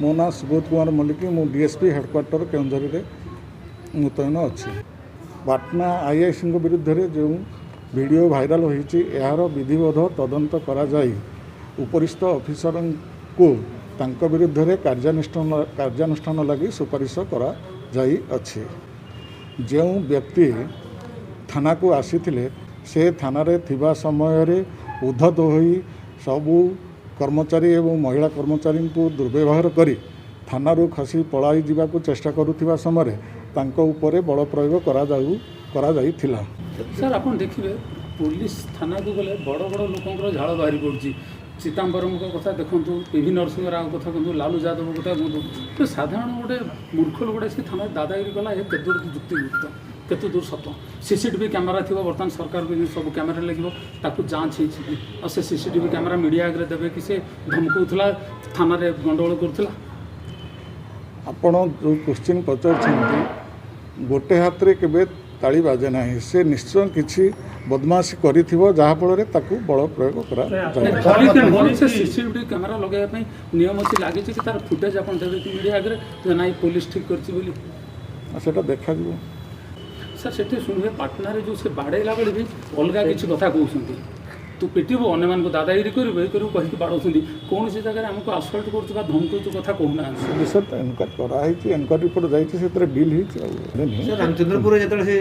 ମୋ ନାଁ ସୁବୋଧ କୁମାର ମଲ୍ଲିକ। ମୁଁ ଡିଏସ୍ପି ହେଡ଼କ୍ୱାର୍ଟର କେଉଁଝରରେ ମୁତୟନ ଅଛି। ପାଟନା ଆଇଆଇସିଙ୍କ ବିରୁଦ୍ଧରେ ଯେଉଁ ଭିଡ଼ିଓ ଭାଇରାଲ ହୋଇଛି, ଏହାର ବିଧିବଦ୍ଧ ତଦନ୍ତ କରାଯାଇ ଉପରିସ୍ଥ ଅଫିସରଙ୍କୁ ତାଙ୍କ ବିରୁଦ୍ଧରେ କାର୍ଯ୍ୟାନୁଷ୍ଠାନ ଲାଗି ସୁପାରିଶ କରାଯାଇଅଛି। ଯେଉଁ ବ୍ୟକ୍ତି ଥାନାକୁ ଆସିଥିଲେ, ସେ ଥାନାରେ ଥିବା ସମୟରେ ଉଦ୍ଧତ ହୋଇ ସବୁ କର୍ମଚାରୀ ଏବଂ ମହିଳା କର୍ମଚାରୀଙ୍କୁ ଦୁର୍ବ୍ୟବହାର କରି ଥାନାରୁ ଖସି ପଳାଇ ଯିବାକୁ ଚେଷ୍ଟା କରୁଥିବା ସମୟରେ ତାଙ୍କ ଉପରେ ବଳ ପ୍ରୟୋଗ କରାଯାଇଥିଲା। ସାର୍, ଆପଣ ଦେଖିବେ, ପୋଲିସ ଥାନାକୁ ଗଲେ ବଡ଼ ବଡ଼ ଲୋକଙ୍କର ଝାଳ ବାହାରି ପଡ଼ୁଛି। ଚିଦାମ୍ବରମଙ୍କ କଥା ଦେଖନ୍ତୁ, ପିଭି ନରସିଂହ ରାଓ କଥା କୁହନ୍ତୁ, ଲାଲୁ ଯାଦବ କଥା କୁହନ୍ତୁ। ତ ସାଧାରଣ ଗୋଟେ ମୂର୍ଖ ଲୋକଟା ସେ ଥାନାରେ ଦାଦାଗିରି କଲା, ଏ କେତେ ଦୂର ଯୁକ୍ତିଯୁକ୍ତ, କେତେ ଦୂର ସତ? ସିସିଟିଭି କ୍ୟାମେରା ଥିବ, ବର୍ତ୍ତମାନ ସରକାର ସବୁ କ୍ୟାମେରା ଲାଗିବ, ତାକୁ ଯାଞ୍ଚ ହେଇଛି କି? ଆଉ ସେ ସିସିଟିଭି କ୍ୟାମେରା ମିଡ଼ିଆ ଆଗରେ ଦେବେ କି, ସେ ଧମକଉଥିଲା, ଥାନାରେ ଗଣ୍ଡଗୋଳ କରୁଥିଲା? ଆପଣ ଯେଉଁ କୋଶ୍ଚିନ୍ ପଚାରୁଛନ୍ତି, ଗୋଟେ ହାତରେ କେବେ ତାଳି ବାଜେ ନାହିଁ। ସେ ନିଶ୍ଚୟ କିଛି ବଦମାସି କରିଥିବ, ଯାହାଫଳରେ ତାକୁ ବଳ ପ୍ରୟୋଗ କରାଯାଏ। ସେ ସିସିଟିଭି କ୍ୟାମେରା ଲଗାଇବା ପାଇଁ ନିୟମ ଅଛି, ଲାଗିଛି କି? ତାର ଫୁଟେଜ ଆପଣ ଦେବେ କି ମିଡ଼ିଆ ଆଗରେ ଯେ ନାଇଁ, ପୋଲିସ ଠିକ୍ କରିଛି ବୋଲି? ସେଟା ଦେଖାଯିବ। ସାର୍, ସେଠି ଶୁଣିବେ, ପାଟନାରେ ଯେଉଁ ସେ ବାଡ଼େଇଲା ବେଳେ ବି ଅଲଗା କିଛି କଥା କହୁଛନ୍ତି। ତୁ ପିଟିବୁ, ଅନ୍ୟମାନଙ୍କୁ ଦାଦାଗିରି କରିବୁ, ଏ କରିବୁ କହିକି ବାଡ଼ଉଛନ୍ତି। କୌଣସି ଜାଗାରେ ଆମକୁ ଆସଲ୍ଟ କରୁଛୁ ବା ଧମକଉଛୁ କଥା କହୁନାହାନ୍ତି। ସେ ବିଷୟରେ ତ ଏନକ୍ୱାରି କରାହେଇଛି, ଏନକ୍ୱାରି ରିପୋର୍ଟ ଯାଇଛି, ସେଥିରେ ଡିଲ୍ ହେଇଛି ଆଉ ହେଇନି। ସାର୍, ରାମଚନ୍ଦ୍ରପୁରରେ ଯେତେବେଳେ ସେ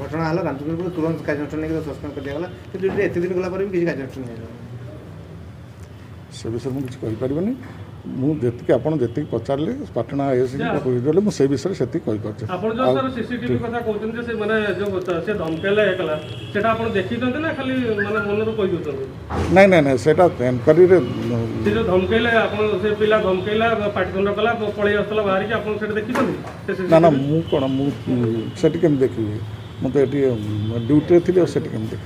ଘଟଣା ହେଲା, ରାମଚନ୍ଦ୍ରପୁର ତୁରନ୍ତ କାର୍ଯ୍ୟାନୁଷ୍ଠାନ ନେଇକି ସସ୍ପେଣ୍ଡ କରିଦିଆଗଲା। କିନ୍ତୁ ଏଠି ଏତେ ଦିନ ଗଲା ପରେ ବି କିଛି କାର୍ଯ୍ୟାନୁଷ୍ଠାନ ନିଆଯାଉନି। ସେ ବିଷୟରେ ମୁଁ କିଛି କହିପାରିବିନି। ମୁଁ ଯେତିକି, ଆପଣ ଯେତିକି ପଚାରିଲେ ପାଟଣା ଆଇଆଇସିଙ୍କ କହିଦେଲେ, ମୁଁ ସେଇ ବିଷୟରେ ସେତିକି କହିପାରୁଛି। ଆପଣ ଯୋଉ ଆଉ ସାର୍, ସିସିଟିଭି କଥା କହୁଛନ୍ତି ଯେ ସେ ମାନେ ଯୋଉ ସେ ଧମକେଇଲା, ଇଏ କଲା, ସେଟା ଆପଣ ଦେଖିଛନ୍ତି ନା ଖାଲି ମାନେ ମନରୁ କହି ଦଉଛନ୍ତି? ନାଇଁ, ସେଇଟା ଏନକ୍ୱାରିରେ। ସେ ଯୋଉ ଧମକେଇଲେ ଆପଣ, ସେ ପିଲା ଧମକେଇଲା, ପାଟିତୁଣ୍ଡ କଲା, ପଳେଇ ଆସୁଥିଲା ବାହାରିକି, ଆପଣ ସେଟା ଦେଖିଛନ୍ତି ସେ ନା, CCTV? ମୁଁ କ'ଣ, ମୁଁ ସେଠି କେମିତି ଦେଖିବି? ମୁଁ ତ ଏଠି ଡ୍ୟୁଟିରେ ଥିଲି, ଆଉ ସେଠି କେମିତି ଦେଖିବି?